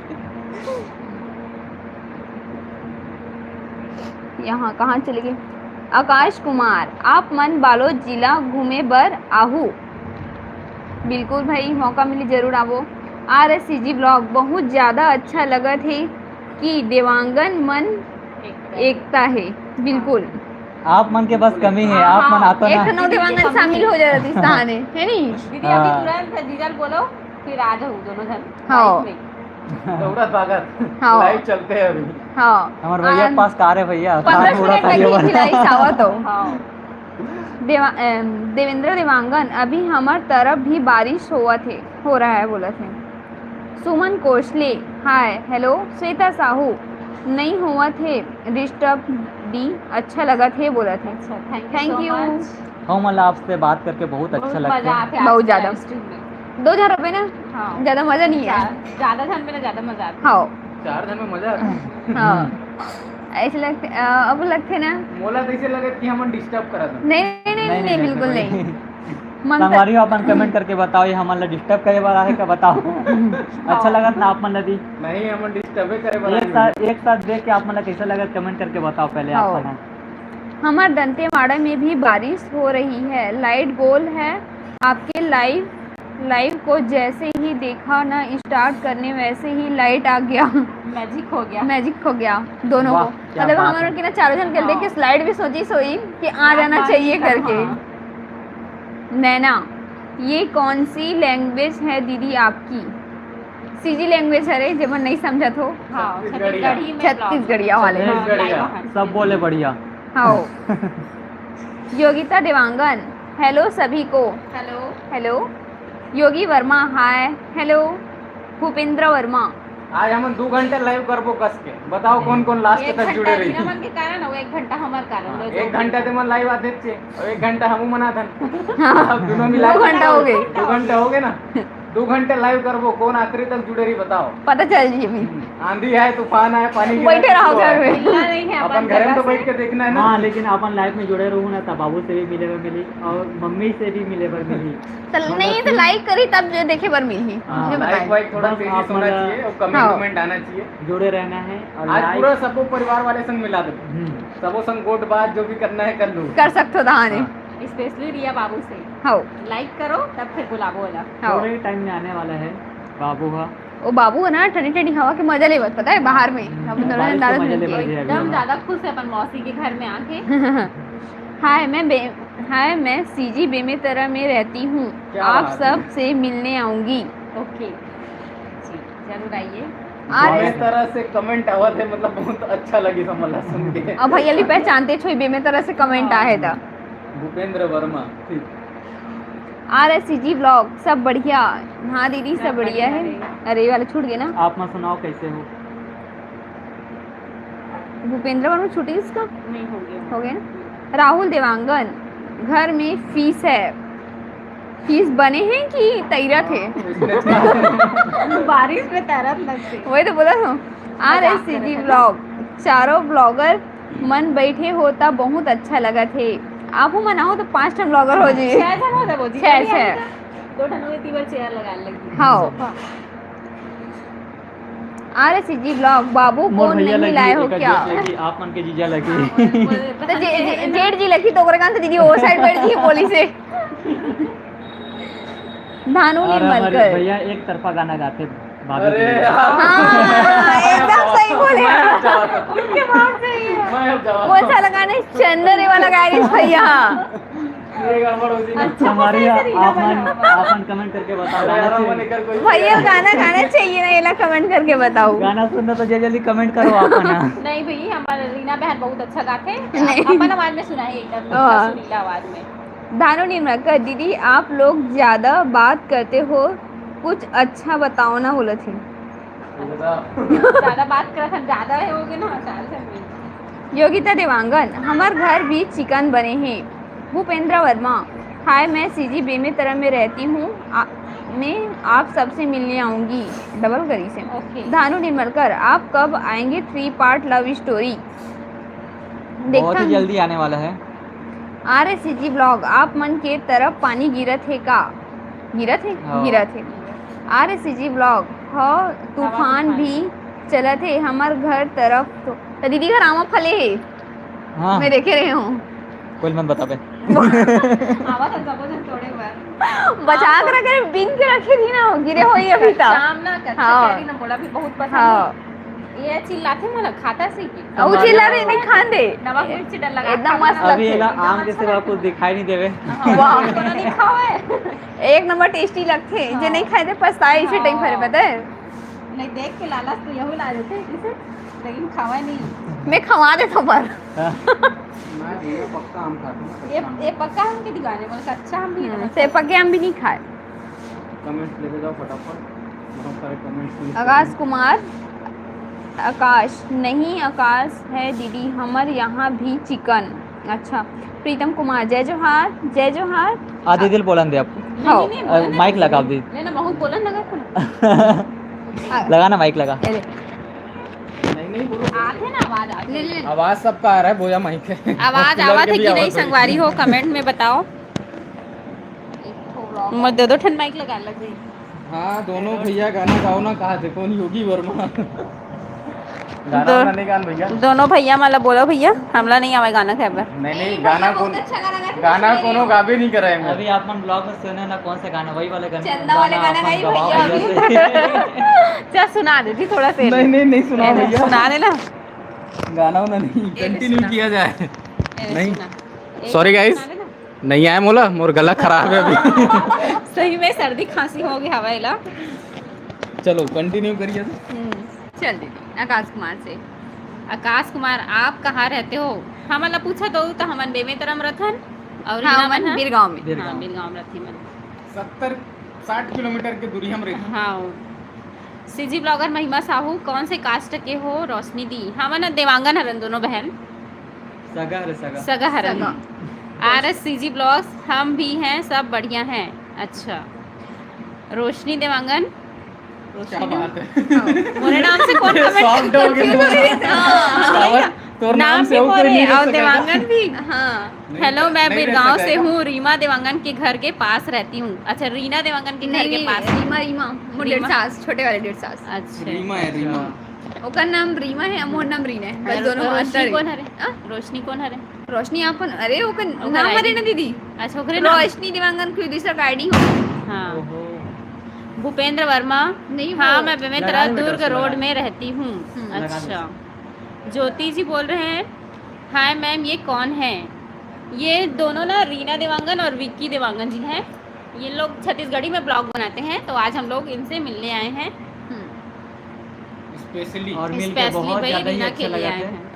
यहाँ कहाँ चले गए? आकाश कुमार, आप मन बालोद जिला घूमे बर आहू। बिल्कुल भाई, मौका मिली जरूर आवो। आर एस सी जी vlog बहुत ज्यादा अच्छा लगत हे कि देवांगन मन एकता हे। बिल्कुल। आप मन के बस कमी है, आप मन हाँ, आतो एक ना। ठन देवांगन शामिल हो जात रिहिस तहाने, है नी? दीदी, अभी हाँ। तुरंत जीजा ल बोलो, फिर आ जाओ दोनों जन हाँ। live में। दौड़ा स्वागत। हाँ। Live चलते हैं अभी। हाँ। हमारे भैया आ, पास कार है भैया, पन्द्रह कार उड़ा मिनट तक खड़ी ही होगा। खिलाई सावा तो। हाँ। देवा-, अम, देवेंद्र देवांगन, अभी हमर तरफ भी बारिश होवत हे, हो रहा है बोलत हे। सुमन कोसले, हाय, hello। श्वेता साहू, नई होवत हे, disturb दी, अच्छा लगत हे बोलत हे। अच्छा, thank you Thank so you। much। हमन ला आपसे बात करके बहुत अच्छा बहुत लगथे। मजा आथे बहुत आपसे ज्यादा। Live stream में। दो हजार रुपए ना? हाँ। ज्यादा मजा नहीं है। ज्यादा, ज्यादा झन में ना ज्यादा मजा आथे। हाँ। चार झन में मजा आथे। हाँ। ऐसे लगथे, अ, अब लगथे ना। मोला तो ऐसे लगत कि हमन disturb करत हन। नहीं, नहीं, नहीं, नहीं, नहीं, नहीं, बिल्कुल नहीं, नहीं। नहीं। मन तो संगवारी हो, अपन comment करके बताओ, ये हमन ला disturb करे वाला है क्या, बताओ। अच्छा हाँ। लगत ना आप मन ला दी? नहीं, हमन disturb करे वाला एक नहीं साथ, है। एक साथ देख के आप मन ला कैसा लगत, comment करके बताओ पहले आप हाँ। मन। हमार दंतेवाड़ा में भी बारिश हो रही है, light गोल है। आपके live, live को जैसे ही देखा ना start करने, वैसे ही light आ गया। Magic हो गया। Magic हो गया दोनों वाह, को। क्या मतलब बात हमारे है। के ना चारों जन के हाँ। देख के slide भी सोची सोई कि आ जाना हाँ, चाहिए हाँ। करके। नैना, ये कौन सी language है दीदी आपकी? सी जी language हरे, जेमन नहीं समझत हो। हाँ, छत्तीसगढ़िया। छत्तीसगढ़ी में छत्तीसगढ़िया वाले। हाँ, छत्तीसगढ़िया। Live में। सब बोले बढ़िया। हाँ। योगिता देवांगन, hello सभी को। Hello। Hello। योगी वर्मा, हाय। Hello। भूपेंद्र वर्मा। आज हमन दू घंटा live करबो कस के। बताओ कौन कौन last एक तक घंटा जुड़े रही। रीना मन के कारण अउ एक घंटा हमर कारण। हाँ, दो एक दो घंटा ते मन live आते थे, अउ एक घंटा हमू मनाथन। हाँ। अब दोनों मिला दो के घंटा हो गए। दो घंटा हो गए ना। दू घंटे live करबो, कौन आखिरी तक जुड़े रही बताओ। पता चल जी अभी। हम्म, आंधी आए, तूफान आए, पानी गिरे, बैठे रहो कुछ घर आए। में। मिलना नहीं है अपन अपन घर में तो जगह बैठ से। के देखना है ना। हाँ, लेकिन अपन live में जुड़े रहू ना, तब बाबू से भी मिले बर मिली और मम्मी से भी मिले बर मिली। तो मतलब नहीं, तो कि like करी तब जो देखे बर मिलही। हाँ, ये बताइए। Like वाइक थोड़ा बस तेजी आप से होना मतलब चाहिए और comment हाँ। Comment आना चाहिए। जुड़े रहना है और आज like पूरा सबो परिवार वाले संग मिला दे। हम्म। सबो संग गोठ बात जो भी करना है कर लो। कर सकते हो तहाने। हाँ। Specially रिया बाबू से। हाँ। Like करो, तब फिर बुलाबो ओला। हाँ। थोड़े ही time में आने वाला है बाबू हा। ओ बाबू है ना, ठंडी ठंडी हवा के मजा लेवत, पता है, बाहर में। हम्म, अपन दोनों बारिश के दादा मजा मिलके। लेवत है अभी एकदम हमारा। ज्यादा खुश है अपन मौसी के घर में आके। हाय, मैं बे-, हाय, मैं सी जी बेमेतरा में रहती हूँ। क्या आप बात है। सब से मिलने आऊंगी। OK। जी, जरूर आइए। आ रहे बेमेतरा से comment आवत है, मतलब, बहुत अच्छा लगी समझ ला सुन के। अब भैया ली पहचानते छो, बेमेतरा से comment हाँ। आए था। भूपेंद्र वर्मा, ठीक। आर एस सी जी vlog, सब बढ़िया। हाँ दीदी, सब सब बढ़िया बढ़िया है। है। अरे, ये वाला छूट गया ना। आप मन सुनाओ, कैसे हो? भूपेंद्र वर्मा छूटी इसका? नहीं, हो गया। हो गया ना? राहुल देवांगन, घर में फीस है। फीस बने हैं कि तैरत है? हाँ, उसने बारिश में तैरत लगते। वही तो बोला था। आर एस सी जी mzack करत है। Vlog, चारों vlogger मन बैठे हो त बहुत अच्छा लगत हे। आप मन आओ तो पांच ठन vlogger हो जी। छह ठन हो जाबो जी। छह, छह। दो ठन हो, तीन बार chair लगा लगी। हाँ। सोफा। आर एस सी जी vlog, बाबू मोर को भैया नहीं लगी, लाए हो एक क्या? जेठ लगी, आप मन के जीजा लगी। हाँ, बोले, बोले, तो जे-, जे-, जेठ जी लगी तो ओकरे कान से दीदी वो side बैठ जी बोली से। धानु अरे, हमारे निर्मलकर। भैया एक तरफा गाना गाते, भाभी अरे के लिए। यार। हाँ, एकदम सही बोले। मैं अब जाता हूँ। उनके बात सही है। मैं अब जाता हूँ। कौन सा लगाना है? चंदन वाला गाना है भैया। ये गड़बड़ हो गई। अच्छा, हमारी कैसे रीना आप मन, बना? आप मन comment करके बताओ, अरे गाना यार, चाहिए। मन कर कोई भैया, गाना गाना चाहिए ना, ये ला comment करके बताओ। गाना सुनना तो जल्दी जल्दी comment करो आप ना। नहीं भैया, हमारे रीना बहन बहुत अच्छा गाते हैं। नहीं। अपन आवाज में सुनाइए एकदम मीठा हाँ। सुरीला आवाज में। धानु निर्मलकर, दीदी आप लोग ज्यादा बात करते हो, कुछ अच्छा बताओ ना बोलत हे। ज्यादा बात करत हन, ज्यादा होगे ना, चार सौ में। योगिता देवांगन, हमर घर भी चिकन बने हे। भूपेंद्र वर्मा, हाय, मैं सीजी बेमेतरा में रहती हूँ। आ, मैं आप सबसे मिलने आऊंगी, डबल करी से। ओके। धानु निर्मलकर, आप कब आएंगे थ्री पार्ट लव स्टोरी? बहुत ही जल्दी आने वाला है। आर एस सी जी ब्लॉग, आप मन के तरफ पानी गिरत हे का? गिरत हे? हाँ। गिरत हे। आर एस सी जी ब्लॉग, हो तूफान भी चलत हे हमर घर तरफ तो। त दीदी घर आमा फले हे। हाँ। मैं देखे रहे हूँ। कोई मत बताबे। आवा था सबो जन तोड़े बर। बचा के रखे, बिन के रखे थी ना, गिरे होई अभी तक। शाम ना कच्चा हाँ। कैरी ना बोला भी बहुत पसंद हाँ। है। ये चिल्लाथे मोला खाता से की। अउ चिल्ला रहे नहीं खान दे। नमक मिर्ची डर लगा एकदम मस्त अभी लगथे। एला आम के सिवा कुछ दिखाई नहीं देवे। हाँ, वाह। कोनो नहीं खावे। एक नंबर टेस्टी लगथे। हाँ। जे नहीं खाए थे पछताए इसे टाइम भरे हाँ। पता है। नहीं देख के लालच तो यही ला देते किसे। लेकिन खावा नहीं। मैं खवा देता हूँ पर। हाँ। मैं ये पक्का आम खाता हूँ, ये, कच्चा आम। ये पक्का आम के दीवाने, बोले कच्चा आम भी हम्म, नहीं। से पक्के आम भी नहीं खाए। कमेंट्स लेके जाओ फटाफट, बहुत सारे कमेंट्स मिस कर आकाश रहे हैं। कुमार, आकाश, नहीं आकाश है दीदी, हमर यहाँ भी चिकन। अच्छा, प्रीतम कुमार, जय जोहार, जय जोहार। आधी दिल बोलन दे आपको। नहीं, हाँ। नहीं, नहीं, अ, बोलन माइक दे। लगा दी। नहीं ना, बहुत बोलन लगा था ना। लगा ना माइक लगा। अरे। नहीं, नहीं, बोलो। आथे ना आवाज, आथे। ले, ले। आवाज सबका आ रहा है, बोया माइक है। आवाज कूलर आवत के है भी कि आवाज नहीं, थोड़ी। संगवारी हो, कमेंट में बताओ। मैं दो, दो ठन माइक लगा लग रही। हाँ, दोनों भैया गाना गाओ ना, कहा थे, कौन योगी वर्मा? गाना दो-, वाना नहीं गान भैया। दोनों भैया मला बोलो भैया, हमला नहीं आवे गाना खाए बर। नहीं, नहीं, गाना कौन, अच्छा गाना गाते गाना हैं। कोनो गाबे नहीं करे हैं। अभी आप मन ब्लॉग में सुने ना कौन सा गाना, वही वाला गाना, चंदा वाले गाना गाना आप मन गाई गवाओ भैया भैया अभी। से। चल सुना दे जी थोड़ा सा। नहीं, नहीं, नहीं सुनाओ नहीं, भैया। सुना दे ना। गाना वाना नहीं, ये ले कंटिन्यू सुना। किया जाए। ये ले नहीं। सुना। एक सॉरी गाइस। सुना दे ना। नहीं आए मोला, मोर गला खराब है अभी। सही में सर्दी खांसी हो गया हवा एला। चलो, कंटिन्यू करिए तो। हम्म, चल दीदी, आकाश कुमार से। आकाश कुमार, आप कहाँ रहते हो? हमन ला पूछत हो तो हमन बेमेतरा म रथन और हाँ, इहाँ मन हमन ह? बिरगांव में। हाँ, बिरगांव। बिरगांव म रथी मन। सत्तर, साठ किलोमीटर के दूरी हम रही। हाँ। सीजी ब्लॉगर महिमा साहू, कौन से कास्ट के हो? रोशनी दी, हमन ह देवांगन हरन दोनों बहन। सगा हरे, सगा। सगा हरन। सगा। आर एस सी जी ब्लॉग्स, हम भी हैं, सब बढ़िया हैं। अच्छा। रोशनी देवांगन। क्या बात है। हाँ। मोरे नाम से कौन कमेंट सॉफ्ट हो गई। हाँ। तोर नाम नाम से भी और कोई बोले, नहीं कर और सकेगा। देवांगन भी। हाँ। नहीं हेलो, कर, मैं नहीं रह बिरगांव से सकेगा। हूँ, रीमा देवांगन के घर के पास रहती हूँ। अच्छा, रीना देवांगन के घर नहीं, के नहीं, पास। रीमा, रीमा, वो रीमा। डेढ़ सास, छोटे वाले डेढ़ सास। अच्छा। रीमा है, रीमा। ओकर नाम रीमा है, मोर नाम रीना है। बस अरे, दोनों तो में अंतर रोशनी है। कौन हरे? हाँ? रोशनी कौन हरे? रोशनी आपन, अरे, ओकर ओकर नाम आईडी। हरे ना दीदी। अच्छा, ओकरे नाम। रोशनी देवांगन कोई दूसरा का आईडी हो। हाँ। ओहो। भूपेंद्र वर्मा। नहीं, हाँ, वो मैं बेमेतरा लगा दे बेटा, दुर्ग उसको रोड लगा दे। में रहती हूँ। हम्म। लगा दे अच्छा। उसको। ज्योति जी बोल रहे हैं, हाय मैम, ये कौन है? ये दोनों ना रीना देवांगन और विक्की देवांगन जी हैं। ये लोग छत्तीसगढ़ी में ब्लॉग बनाते हैं, तो आज हम लोग इनसे मिलने आए हैं। हम्म। स्पेशली। और मिलके स्पेशली बहुत भाई ज्यादा ही रीना अच्छा के लिए लगा आए थे। हैं।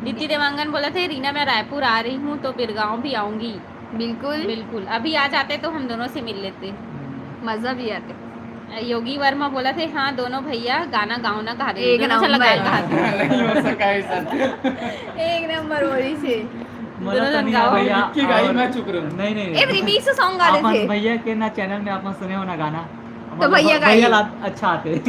दीदी देवांगन बोला थे, "रीना, मैं रायपुर आ रही हूँ, तो बिरगांव भी आऊंगी।" बिल्कुल। बिल्कुल, अभी आ जाते तो हम दोनों से मिल लेते। हम्म। मजा भी आते। योगी वर्मा बोला थे, "हाँ, दोनों भैया गाना गाओ ना," कहा थे। एक दोनों से नंबर। लगाए कहा थे। नहीं हो सका ऐसा। एक नंबर बोली से। मजा दोनों तो जन नहीं गाओ। आया भैया, विक्की गाई, और मैं चुप रहूं। नहीं, नहीं, ए, नहीं। Remix song गा अपन देथे। भैया के ना चैनल में अपन सुने हो ना गाना। तो मतलब भैया भ-, गाई। भैया ला-, अच्छा आते।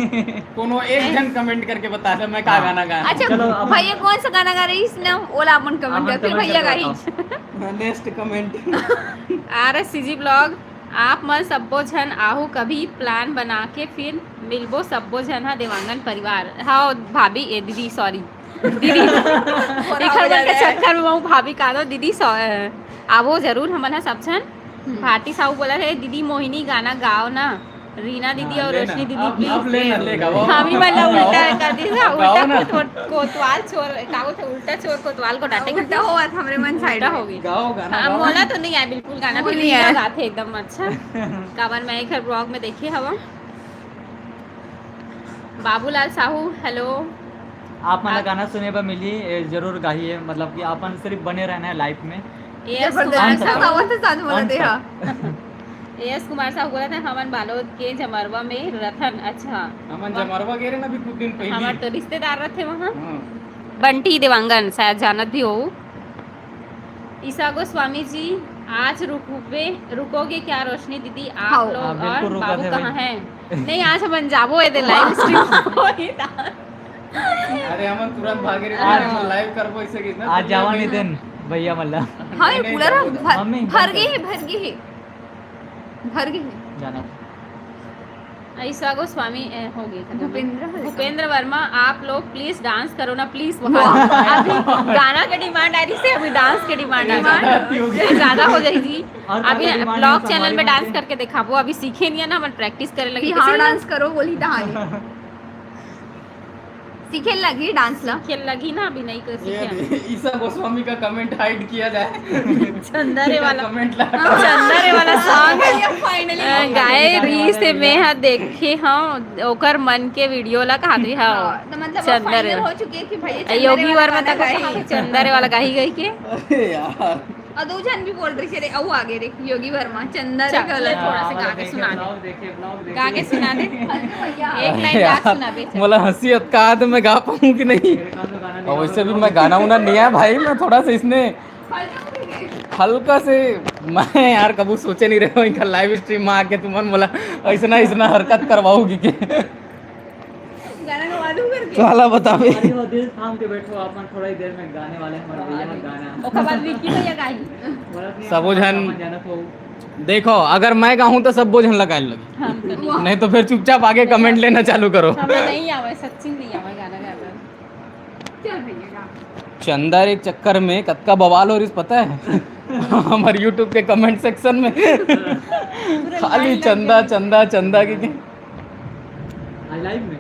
कोनो एक जन कमेंट करके बता दे, मैं का हाँ। गाना गाया। अच्छा, चलो, अब भैया कौन सा गाना गा रही इसने, ओला अपन कमेंट अपन कर, फिर कमेंट भैया करके गाई। बताओ। Next comment. R S C G blog, आप मन सब्बो झन आहू कभी प्लान बना के फिर मिलबो सब्बो झन हा देवांगन परिवार। हाँ भाभी, ए दीदी, सॉरी दीदी। थोड़ा एकर हो मन के जाता है। चक्कर में वो भाभी का दो दीदी, सॉ-, अ, आवो जरूर हमन हा सब झन। हम्म। भारती साहू बोला थे, "दीदी मोहिनी गाना गाओ ना।" रीना दीदी हाँ, और ले ना। रोशनी दीदी, अब, please। अब ले ना, ले, गाओ। हम ही मतलब गाओ। उल्टा कर दी ना, गाओ उल्टा ना। कोतवाल, कोतवाल छोर, का बोलथे, उल्टा छोर कोतवाल को डांटे उल्टा करते। हुआ था, हमरे मन side उल्टा में। हो गई। गाओ गाना, हाँ, गाओ। मोला तो नहीं आया बिल्कुल गाना, वो फिर नहीं रीना आया। गाथे एकदम अच्छा। काबर मैं एक ब्लॉग में देखे हवा। बाबूलाल साहू, हेलो। आप मन ला आप गाना सुने बर मिलही, ए, जरूर गाही है, मतलब कि आप मन सिर्फ बने रहना है लाइव में। ए एस जबरदस्त। कुमार साहू। आवत है साथ बोलत अंत है, तक। हाँ। ए एस कुमार साहू बोलत है, "हमन बालोद के जमरवा में रथन।" अच्छा। हमन वाह। जमरवा गे रहे ना अभी कुछ दिन पहले। हमर तो रिश्तेदार रथे वहाँ। हाँ। बंटी देवांगन, शायद जानत भी हो। ईशा गोस्वामी जी, आज रुकबे, रुकोगे क्या रोशनी दीदी? आप हाँ। लोग हाँ, बिल्कुल और रुकत बाबू है कहाँ भाई। हैं? नहीं, आज हमन जाबो, ये दे लाइव स्ट्रीम होही ता। अरे, हमन तुरंत भागे रे, आज, हमन लाइव करबो, इसे कितना आज दुनिया जावा में नहीं देन भैया मल्ला। हाँ, ये नहीं, कूलर जाबो, जाबो। भर, मम्मी, भर बंद गई कर। है, भर गई है, भर गई है। जाना। ईशा गोस्वामी, ए, हो गई खत्म। भूपेंद्र हल्का। भूपेंद्र वर्मा, आप लोग प्लीज डांस करो ना, प्लीज। वाह। अभी गाना के डिमांड आ रही से, अभी डांस के डिमांड आ रही है। ज्यादा हो जाई जी। और अभी काका डिमांड है, व्लॉग चैनल में संगवारी डांस मन के। करके दिखाबो, अभी सीखे नहीं है ना, हमन प्रैक्टिस करे लगी। बिहार किसी डांस करो बोली तहानी। सीखे लगी डांस ला। सीखे लगी ना, अभी नहीं कर ये सीखे। ईशा गोस्वामी का कमेंट हाइड किया जाए। चंदा रे वाला। कमेंट ला। चंदा रे वाला सॉन्ग। ये finally अ, गाए री से मैं हा देखे हूँ ओकर मन के वीडियो ला कहा थे, हाँ। हाँ, तो मतलब वो चंदा रे। Final हो चुकी है कि भाई ये ए, चंदा रे योगी वाला वर्मा गाना तक गाए। कहा थे, चंदा रे वाला गाही गई के। अरे यार। और दो जन भी बोल रही थी, अरे, अऊ आगे रे, योगी वर्मा, चंदा रे चल, गलत। थोड़ा सा हाँ, गा के देखे, सुना दे। Vlog देखे, vlog देखे। गा के सुना दे। भैया। एक लाइन गा यार, सुना दे, चल। मोला हंसी अतका आदमी में गा पाऊँ कि नहीं? मेरे कान में गाना नहीं और वैसे भी मैं गाना उना नहीं है भाई, मैं थोड़ा सा इसने हल्का से, मैं यार कबू सोचे नहीं रहे हूँ इनका लाइव स्ट्रीम में आके तुमन मोला ऐसना, ऐसना हरकत करवाओगी के? गाना गवा दूं करके। साला बतावे। अरे वो दिल थाम के बैठो, आप मन थोड़ा ही देर में गाने वाले हैं हमारे भैया का गाना। ओकर बाद विक्की भैया गाही। बोलत नहीं, सबो आप जन मन जानत हो। देखो, अगर मैं गाहूँ तो सब बोझन लगाए लगी। हम तो नहीं। नहीं तो फिर चुपचाप आगे कमेंट लेना चालू करो। हमें नहीं आवे, सच्ची नहीं आवे गाना गाना। चल भैया गा। चंदा रे चक्कर में कतका बवाल हो रही पता है? हमारे YouTube के कमेंट सेक्शन में पूरा खाली लाइन लग चंदा, गया। चंदा, चंदा के, के। आज लाइव में।